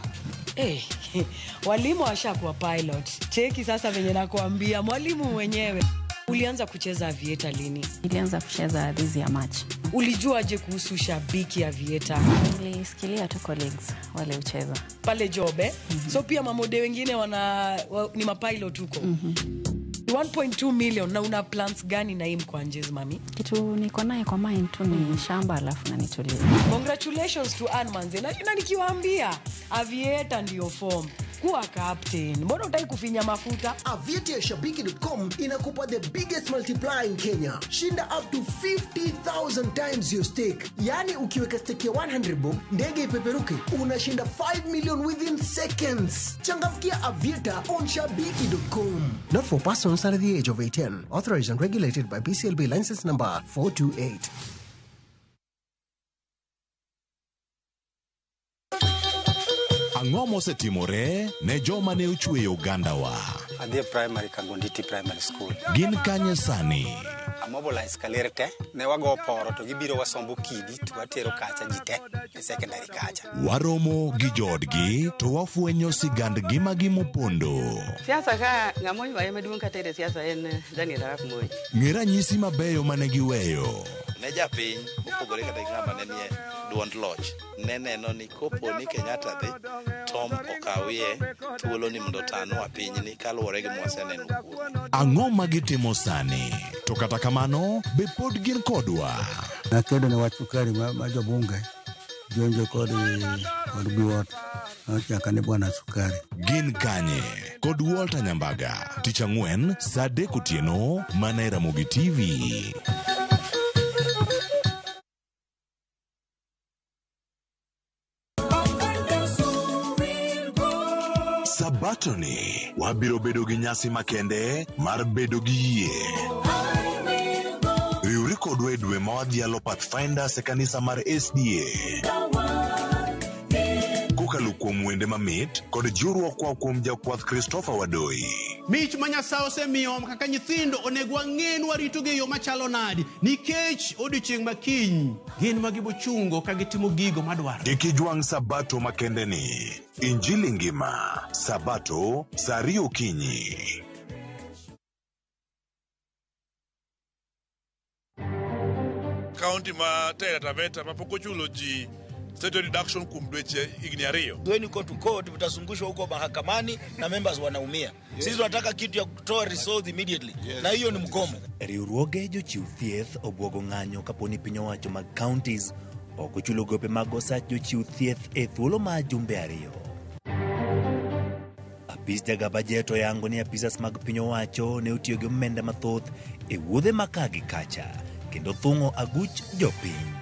Hey, walimu washakuwa pilot. Cheki sasa venye nakuambia, mwalimu mwenyewe. Ulianza kucheza aviator lini? Nilianza kucheza this year March. Ulijuaje kuhusu Shabiki Aviator? Nilisikilia tu colleagues wale ucheza. Pale job eh? So pia mamode wengine ni mapilot huko. 1.2 million na una plans gani na hii mkwanjez mami? Kitu niko naye kwa mind tu ni shamba alafu na nitulie. Congratulations to Ann Manze. Na nikiwaambia Aviator ndio form. Kuwa captain. Mbona hutaki kufinya mafuta? Aviator ya Shabiki.com inakupa the biggest multiplier in Kenya. Shinda up to 50,000 times your stake. Yani ukiweka stake ya 100 bob, ndege ipeperuke, unashinda 5 million within seconds. Changamkia Aviator on Shabiki.com. Not for persons under the age of 18. Authorized and regulated by BCLB license number 428. Ang'o mosetimore ne joma ne ochweyo ogandawa? Adhi e primary Kangonditi Primary School. Gin kanye sani? Amobilize kaler te, ne wago poro to gibiro wasombo kidi to watero kacha ji te e secondary kacha. Waromo gi joodgi to wafwenyo sigand ngimagi mopondo. Siasa ka ng'ama oywaye maduong' kata e siasa en Daniel Arap Moi. Ng'e ranyisi mabeyo mane giweyo. Ne japiny mopogore kata gi ng'ama ne nie duond loch ne neno ni kopo ni Kenyatta dhi Tom okawie thuolo ni mondo otanwa pinyni kaluwore gi mwaseneno kuome. Ang'o ma gitimo sani? To kata kamano, be pod gin kodwa? Nakedo ne wach sukari ma jobunge jonjo kod biwot nochaka ni bwana sukari. Gin kanye? Kod Walter Nyambaga, tich ang'wen saa 3 otieno mana e Ramogi TV. Sabatoni wabiro bedo gi nyasi makende mar bedo gi yie. Riwri kodwa e dwe ma wadhialo Pathfinders e kanisa mar SDA. Kokalo kuom wende mamit kod jiwruok koa kuom jakwath Christopher Wadoi. Mich ma Nyasaye osemiyo kaka nyithindo onego wang'e ni waritogi e yo machalo nadi nikech odiochieng' ma kiny gin ma gibochungo ka gitimo gigo madwarore. Kik ijwang' Sabato makende ni. Injili ngima. Sabato saa 2 okinyi. Kaunti ma Taita Taveta mapok ochulo ji state deduction kuom dweche higni 2. When you go to court utazungushwa huko mahakamani na members wanaumia. Sisi tunataka kitu ya kutoa results immediately. Na hiyo ni mgomo. Riwruoge jochiw thieth obwogo ng'anyo kaponi piny owacho mag counties ok ochulo gope mag osach jochiw thieth e thuolo mar jumbe 2. Apis jagabajet oyango ni apisas mag piny owacho ne otiyo gi omenda mathoth e wuodhe ma ka gi kacha kendo thung'o aguch jopiny.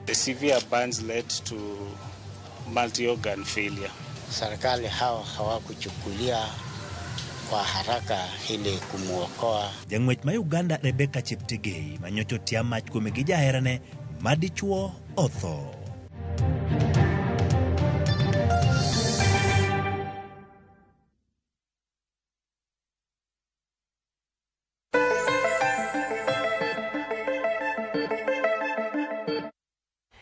The severe burns led to multi-organ failure. Serikali hao hawakuchukulia kwa haraka ili kumuokoa. Jang'wech ma Uganda Rebecca Cheptegei manyocha otia mach kuome gi jaherane madichuo otho.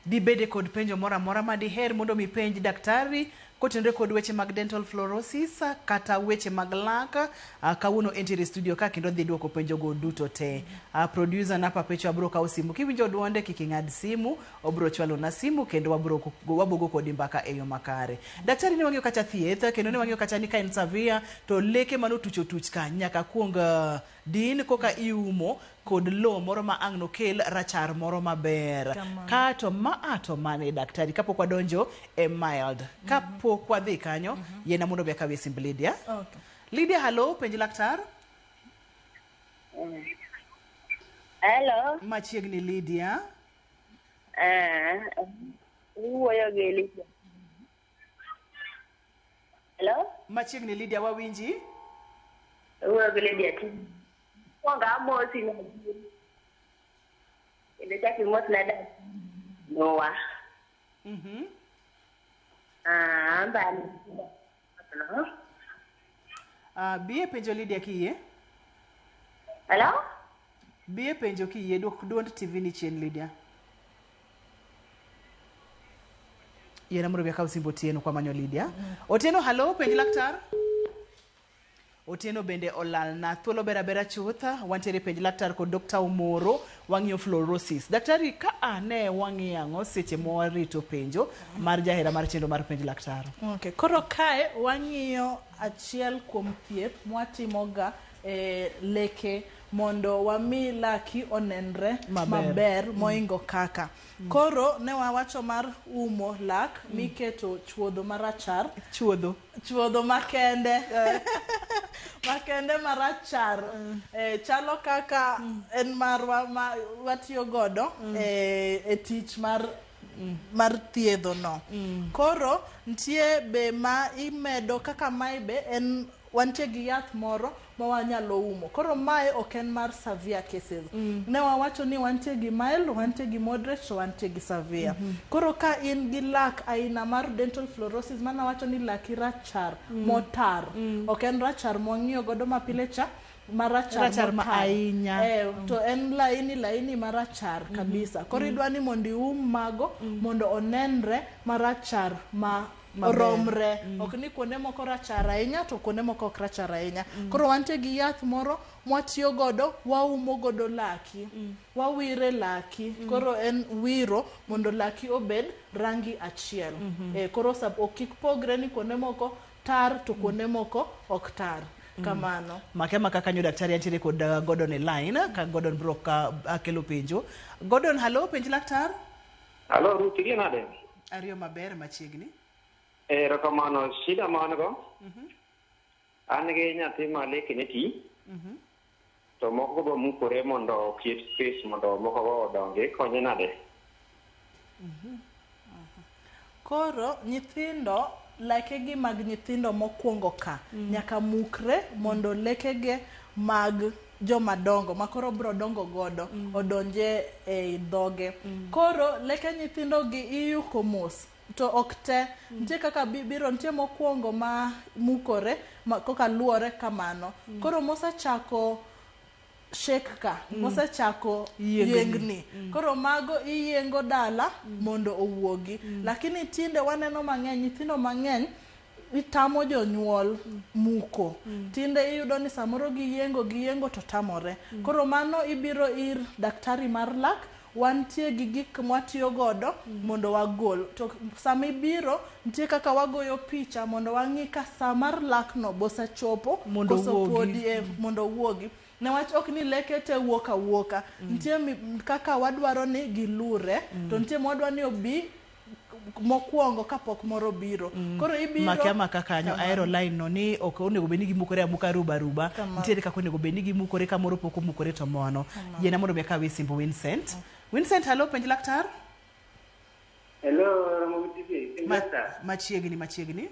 Dibede kod penjo moro amora ma diher mondo mi penj daktari kotenore kod weche mag dental fluorosis kata weche mag lak. Kawuono entiere studio ka kendo dhi duoko penjo go duto te. Producer na Papecho abro kawo simu. Kiwinjo duonde kik ing'ad simu, obro chwalo na simu kendo wabro wabogo kodi mbaka e yo makare. Daktari ne wang'iyo kacha thieth kendo ne wang'iyo kacha ni ka en severe to leke manotucho tuch ka nyaka kuong din koka iumo kod lo moro ma ang' nokel rachar moro maber. Kato ma to mane daktari kapok wadonjo e mild. Kapok wadhi kanyo, yiena mondo bi akawie simb Lydia. Okay. Lydia, hello, penj laktar. Hello. Machiegni Lydia. Wuoyo gi Lydia. Hello? Machiegni Lydia, wawinji? Wuoyo gi Lydia. Kuongo amosi na kendo chak imosna Noah. Bi e penjo Lydia kiyie. Hello? Bi e penjo kiyie, duok duond TV ni chien Lydia. Yiena mondo bi akaw simb Otieno kwa manyo Lydia. Otieno, hello, penj laktar. Otieno bende olalna. Thuolo ber abera chuth, wantiere penj laktar kod Dr. Omoro, wang'iyo fluorosis. Daktari, ka ane wang'iyo ang'o seche mwarito penjo mar jahera mar chenro mar penj laktar? Okay. Koro kae wang'iyo achiel kuom thieth mwatimoga e leke mondo wami laki onenre Maber. maber moingo kaka. Koro ne wawacho mar umo lak miketo chuodho marachar. Chuodho. Chuodho makende. Makende marachar. Chalo kaka en marwa ma watiyo godo e tich mar thiedho no. Koro nitie be ma imedo kaka mae be en wantie gi yath moro ma wanyalo umo. Koro mae ok en mar severe cases. Ne wawacho ni wantie gi mild, wantie gi moderate, to wantie gi severe. Koro ka in gi lak aina mar dental fluorosis, mana wacho ni laki rachar motar. Ok en rachar mwang'iyo godo mapile cha, marachar Rachar ma motar. ahinya. To en laini laini marachar kabisa. Koro idwa ni mondo ium mago mondo onenre marachar ma romre. Ok ni kuonde moko rachar ahinya to kuonde moko ok rachar ahinya. Koro wantie gi yath moro mwatiyo godo, waumo godo laki. Wawire laki. Koro en wiro mondo laki obed rangi achiel. Koro kik pogre ni kuonde moko tar to kuonde moko ok tar. Kamano. Make maka kanyo daktari antiere kod Gordon e line, ka Gordon bro ka akelo penjo. Gordon, hello, penj laktar. Hello, Ruth, iriyo nade? Ariyo maber machiegni. Erokamano, shida ma an go, an gi nyathi ma lekene ti, to moko go mukore mondo oket space mondo moko go odongi, konye nade? Koro nyithindo, lekegi mag nyithindo mokwongo ka, nyaka mukre mondo lekege mag jomadongo ma koro bro dongo godo odonje ei dhoge. Koro leke nyithindo gi iyuko mos. To ok te, nitie kaka biro, nitie mokwongo ma mukore, ma koka luore kamano. Koro mosechako shake ka, mosechako yiengni. Koro mago iyiengo dala mondo owuogi. Lakini tinde waneno mang'eny, nyithindo mang'eny itamo jonyuol muko. Tinde iyudo ni samoro giyiengo to tamore. Koro mano ibiro ir daktari mar lak, wantie gi gik mwatiyo godo mondo wagol. To sama ibiro, nitie kaka wagoyo picha mondo wang'i ka sa mar lak no bosechopo mondo koso wuogi. podi, mondo owuogi. Newach ok ni leke te wuok awuoka. Nitie kaka wadwaro ni gilure, to nitie mwadwa ni obi mokwongo kapok moro biro. Koro ibiro Make amaka kanyo, ahero line no ni ok onego bed ni gimukore amuka ruba ruba. Nitiere kaka onego bed ni gimukore ka moro pok omukore to mono. Yiena mondo mi akaw simb Vincent. Vincent, hello, penj laktar. Hello, Ramogi TV. Machiegni, machiegni.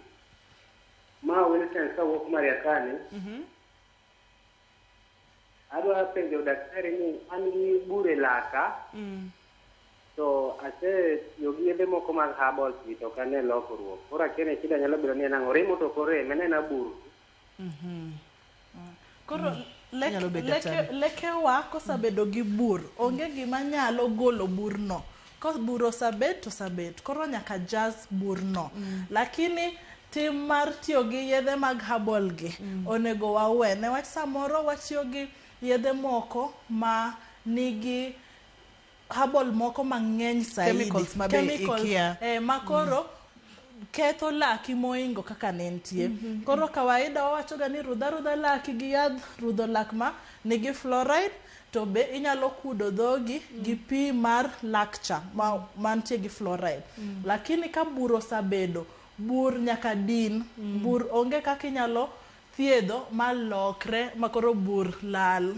Ma Vincent kawuok Mariakani. Adwa penjo daktari ni an gi bur e laka. To asetiyo gi yedhe moko mag herbal gi to ok ane lokruok. Koro akia ni shida nyalo bedo ni en ang'o. Remo to ok orem, en ena bur. Koro Nyalo bedo daktari. lekewa kosebedo gi bur, onge gima nyalo golo burno. Ko bur osebet to osebet, koro nyaka jaz burno. Lakini tim mar tiyo gi yedhe mag herbal gi onego wawe. Newach samoro watiyo gi yedhe moko ma nigi herbal moko mang'eny saidi. Chemicals ma be ikia. Ma koro ketho laki moingo kaka ne nitie. Koro kawaida wawachoga ni rudha rudha laki gi yadh rudho lak ma nigi fluoride, to be inyalo kudo dhogi gi pi mar lak cha mantie gi fluoride. Lakini ka bur osebedo, bur nyaka din. Bur onge kaka inyalo thiedho malokre makoro bur lal.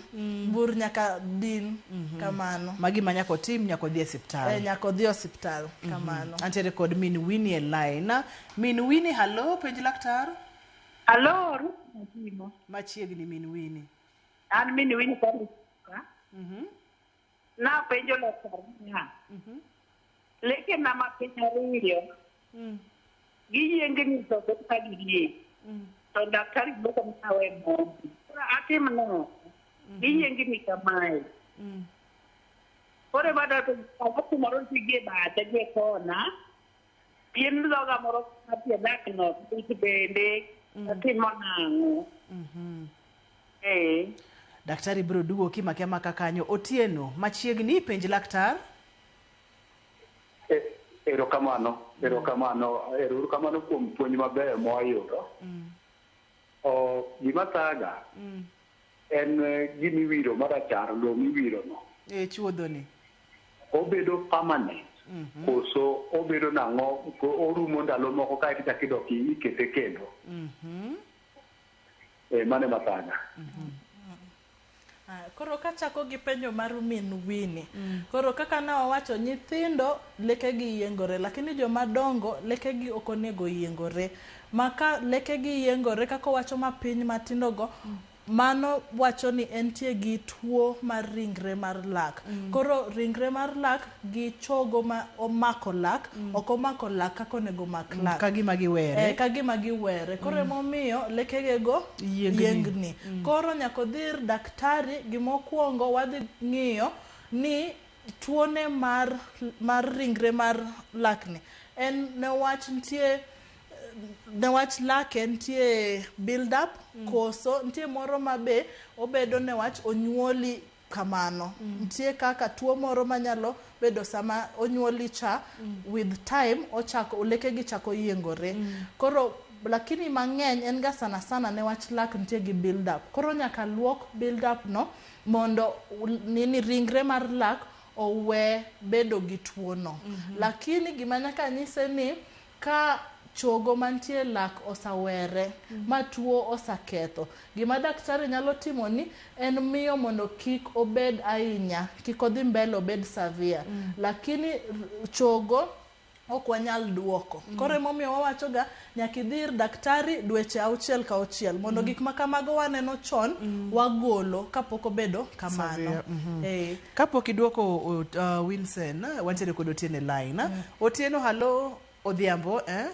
Bur nyaka din. Kamano. Magi ma nyaka otim, nyaka odhi e osiptal. Nyaka odhi e osiptal. Kamano. Antiere kod Min Winnie e line. Min Winnie, hello, penj laktar. Hello, Ruth. Machiegni Min Winnie. An Min Winnie ka. Napenjo laktar niya. Lekena ma piny ariyo. Giyiengni to bet ka giyie. To daktari dwoko ni awe mondi. Koro atim nang'o? Giyiengni kamae. Koro ema to kumoro nitie gi e bathe gi e kona. Pien dhoga moro matie lak no lit bende. Atimo nang'o? Eh. Daktari biro duoki make amaka kanyo. Otieno, machiegni penj laktar. Erokamano, erokamano, erokamano kuom puonj mabeyo mwayudo. O, gima thaga en gimiwiro marachar, lo miwiro no. E chuodho ni. Obedo permanent koso obedo nang'o orumo ndalo moko kaeto ichako idok ikete kendo. Mano ema thaga. Koro kachako gi penjo mar min Winnie. Koro kaka ne wawacho nyithindo lekegi yiengore lakini joma dongo lekegi ok onego yiengore. Ma ka lekegi yiengore kaka owacho mapiny matindo go mano wacho ni entie gi tuo mar ringre mar lak. Koro ringre mar lak gi chogo ma omako lak ok omako lak kaka onego mak lak. Ka gima giwere. Ka gima giwere. Koro emomiyo lekegego Yiengni. yiengni. Koro nyaka odhi ir daktari gimokwongo wadhi ng'iyo ni tuone mar ringre mar lakni en newach nitie newach lake nitie build up koso nitie moro ma be obedo newach onyuoli kamano. Nitie kaka tuo moro manyalo bedo sama onyuoli cha with time ochako lekegi chako yiengore. Koro lakini mang'eny en ga sana sana newach lak nitie gi build up. Koro nyaka luok build up no mondo nini ringre mar lak owe bedo gi tuo no. Lakini gima nyaka nyise ni ka chogo mantie lak osawere ma tuo osaketho gima daktari nyalo timo ni en miyo mondo kik obed ahinya kik odhi mbele obed severe. Lakini chogo ok wanyal duoko. Koro emomiyo wawacho ga nyaka idhi ir daktari dweche auchiel ka auchiel mondo gik ma kamago waneno chon wagolo kapok obedo kamano. Severe, Kapok iduoko Winson, wantiere kod Otieno e line. Otieno, halo Odhiambo, eh?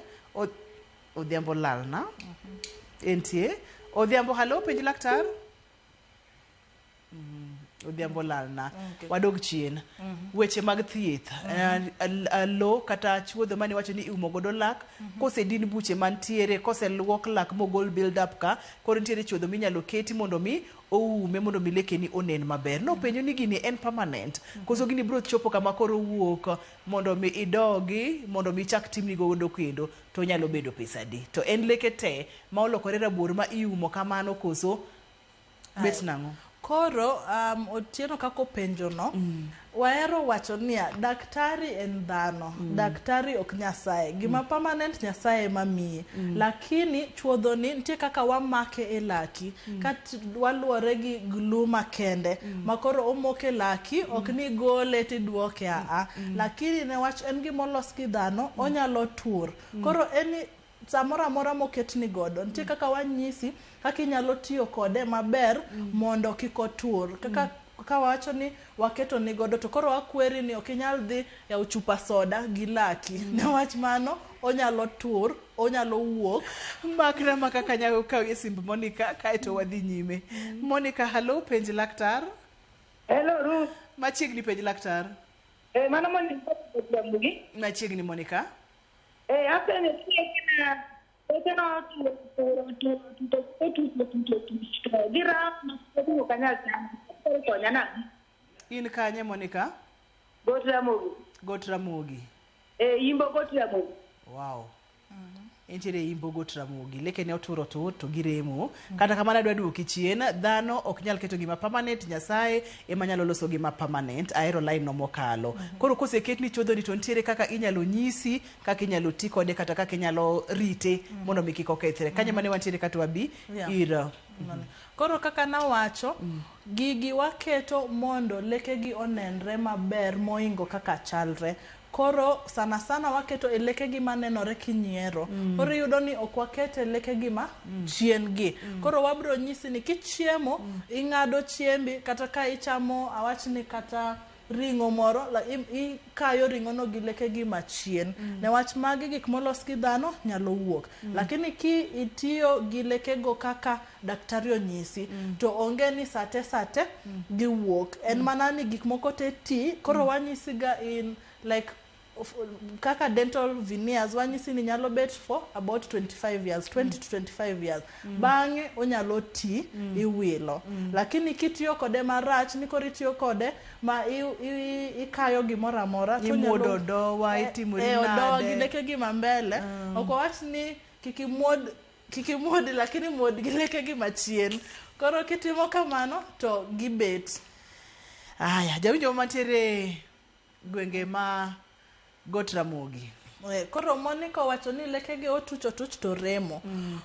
Odhiambo lalna. Entie. Odhiambo, halo, penj laktar. Odhiambo lalna. Okay. Wadog chien. Weche mag thieth. Lo kata chuodho mane iwacho ni iumo godo lak, kosedin buche mantiere, koseluok lak mogol build up ka, koro nitiere chuodho minyalo keti mondo mi oume mondo mi lekeni onen maber. Nopenjo ni gini en permanent, koso gini biro chopo kama koro wuok mondo mi idogi, mondo mi ichak timni godo kendo, to onyalo bedo pesa adi? To en leke te ma olokore rabuor ma iumo kamano koso bet nang'o? Koro Otieno kaka openjo no, wahero wacho niya, daktari en dhano, daktari ok Nyasaye. Gima permanent Nyasaye ema miyi. Lakini chuodho ni nitie kaka wamake e laki, kat waluwore gi glue makende, ma koro omoko e laki, ok ni gole tiduoke aa. Lakini newach en gimolos gi dhano, onyalo tur. Koro en samoro amora moketni godo, nitie kaka wanyisi kaka inyalo tiyo kode maber mondo kik otur. Kaka ka wawacho ni waketo ni godo to koro wakweri ni ok inyal dhi yawo chupa soda gi laki. Newach mano onyalo tur, onyalo wuok. Makra maka kanyago kawie simb Monica kaeto wadhi nyime. Monica, halo, penj laktar. Hello, Ruth. Machiegni penj laktar. Mano Monica Ramogi. Machiegni Monica. Apenjo ni lekena otur girama ok anyal chango. Koro konya nang'o? In kanye Monica? Got Ramogi. Got Ramogi. Imbo Got Ramogi. Wow. Entiere Imbo Got Ramogi. Lekene otur otur to giremo. Kata kamano adwa duoki chien, dhano ok nyal keto gima permanent, Nyasaye ema nyalo loso gima permanent. Ahero line no mokalo. Koro koseketni chuodho ni to nitiere kaka inyalo nyisi, kaka inyalo ti kode kata kaka inyalo rite mondo mi kik okethre. Kanyo mane wantiere kata wabi ir Koro kaka nawacho, gigi waketo mondo lekegi onenre maber moingo kaka chalre. Koro sana sana waketo e lekegi manenore kinyiero. Koro iyudo ni ok waket e lekegi ma chien gi. Koro wabro nyisi ni kichiemo, ing'ado chiembi kata ka ichamo awachni kata ring'o moro, ikayo ring'o no gi lekegi machien. Newach magi gik molos gi dhano nyalo wuok. Lakini ki itiyo gi lekego kaka daktari onyisi, to onge ni sate sate giwuok. En mana ni gik moko te ti, koro wanyisi ga in like Kaka dental veneers wanyisi ni nyalo bet for about 25 years, 20 to 25 years. Bang'e onyalo ti iwilo. Lakini kitiyo kode marach, ni koro itiyo kode ma ikayo gimoro amora, to Imuodo odowa, itimori odowa nade. gi lekegi ma mbele. Ok wawach ni kik imuodi, lakini muod gi lekegi machien. Koro kitimo kamano to gibet. Aya, jawinjo mantiere gwenge ma Got Ramogi. Koro Monica owacho ni lekege otuch otuch to remo.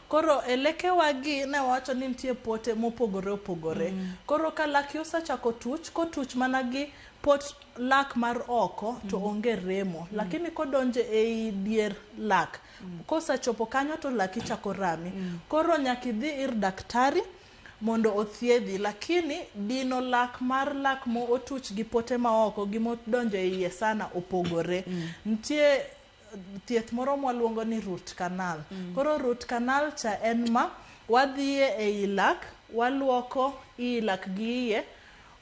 Koro e lekewagi ne wawacho ni nitie pote mopogore opogore. Koro ka laki osechako tuch, kotuch mana gi pot lak mar oko to onge remo. Lakini kodonjo ei dier lak, kosechopo kanyo to laki chako rami. Koro nyaka idhi ir daktari mondo othiedhi, lakini dino lak mar lak mo otuch gi pote ma oko gi modonjo e iye sana opogore. Nitie thieth moro mwaluongo ni root canal. Koro root canal cha en ma wadhiye ei lak, waluoko i lak gi iye,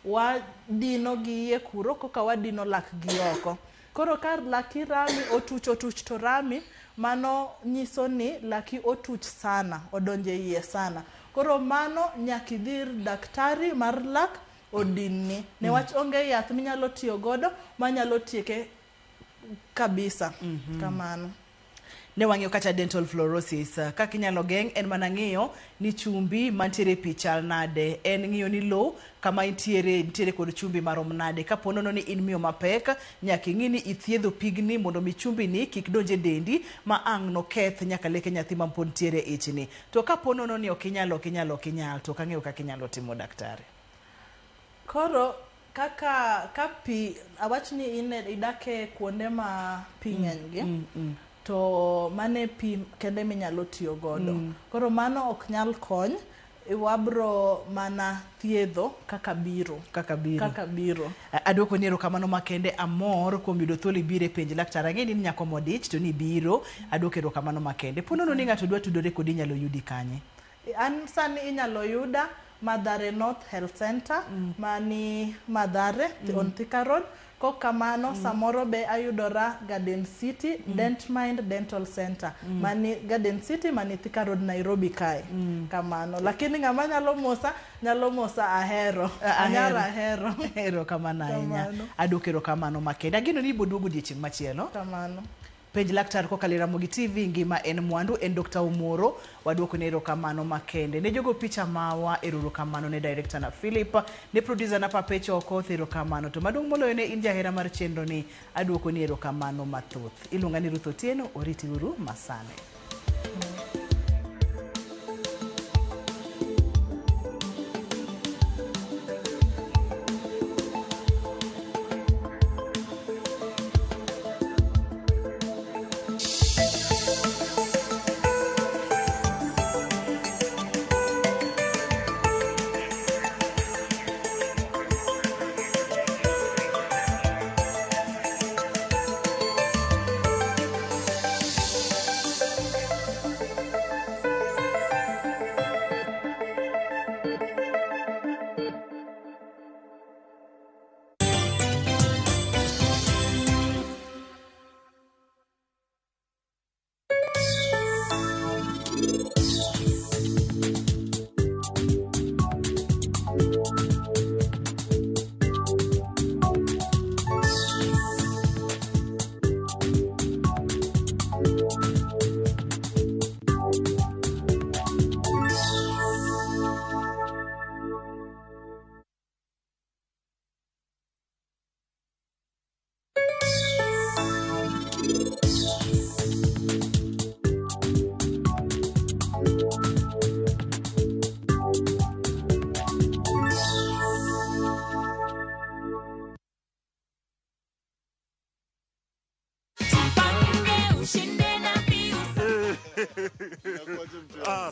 wadino gi iye kuro koka wadino lak gi oko. Koro ka laki rami otuch otuch to rami, mano nyiso ni laki otuch sana, odonjo e iye sana. Koro mano nyaka idhi ir daktari mar lak odinni. Newach onge yath minyalo tiyo godo manyalo tieke kabisa. Kamano. Ne wang'iyo kata dental fluorosis, kaka inyalo geng' en mana ng'iyo ni chumbi mantiere e pi chal nade, en ng'iyo ni lowo kama intiere nitiere kod chumbi marom nade. Kapo nono ni in miyo mapek, nyaka ing'i ni ithiedho pigni mondo mi chumbi ni kik donj e dendi ma ang' noketh nyaka leke nyathi ma pod nitiere e ichni. To kapo nono ni ok inyal, ok inyal, ok inyal, to ok ang'eyo kaka inyalo timo daktari. Koro kaka ka pi awach ni in idak e kuonde ma pi ng'eny gi, to mane pi kende minyalo tiyo godo. Koro mano ok nyal kony, wabro mana thiedho kaka biro. Kaka biro. Kaka biro. Aduoko ni erokamano makende, amor kuom yudo thuolo ibiro e penj laktar. Ang'e ni in nyako modich to ni ibiro, aduoko erokamano makende. Po nono ni ng'ato dwa tudore kodi inyalo yudi kanye? An sani inyalo yuda Mathare North Health Center, mani Mathare, on Thika Road. Kok kamano, samoro be ayudora Garden City, Dent Mind Dental Center, mani Garden City, mani Thika Road, Nairobi kae. Kamano. Lakini ng'ama nyalo mosa, nyalo mosa ahero. Anyaro ahero. Erokamano ahinya. Kamano. Aduoko erokamano makende. Ageno ni ibo duogo odiochieng' machielo. Kamano. Penj laktar kokalo e Ramogi TV, ngima en mwandu, en Dr. Omoro, waduoko ne erokamano makende. Ne jogo picha mawa, erokamano ne director na Philip, ne producer na Papecho Okoth, erokamano. To maduong' moloyo ne in jahera mar chenro ni, aduoko ni erokamano mathoth. Iluonga ni Ruth Otieno, oriti uru masane.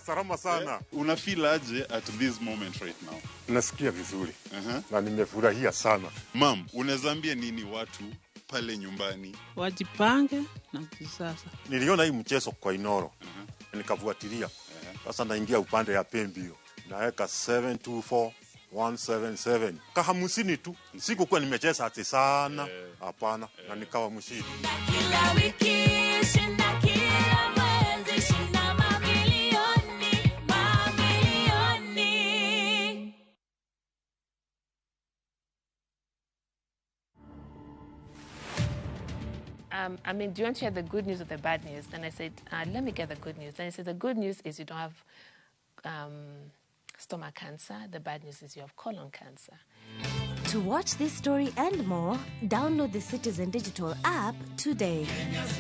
Salama sana. Una feel aje at this moment right now? Nasikia vizuri. Na nimefurahia sana. Mam, unaweza ambia nini watu pale nyumbani? Wajipange na kisasa. Niliona hii mchezo kwa Inoro. Nikafuatilia. Sasa naingia upande ya Pembi hiyo. Naweka 724 177 ka 50 tu, sikukuwa nimecheza ati sana, hapana, na nikawa mshindi. Kila wiki shinda, kila mwezi shinda mamilioni, mamilioni. I mean, do you want to hear the good news or the bad news? And I said, let me get the good news. And he said, the good news is you don't have stomach cancer. The bad news is you have colon cancer. To watch this story and more, download the Citizen Digital app today.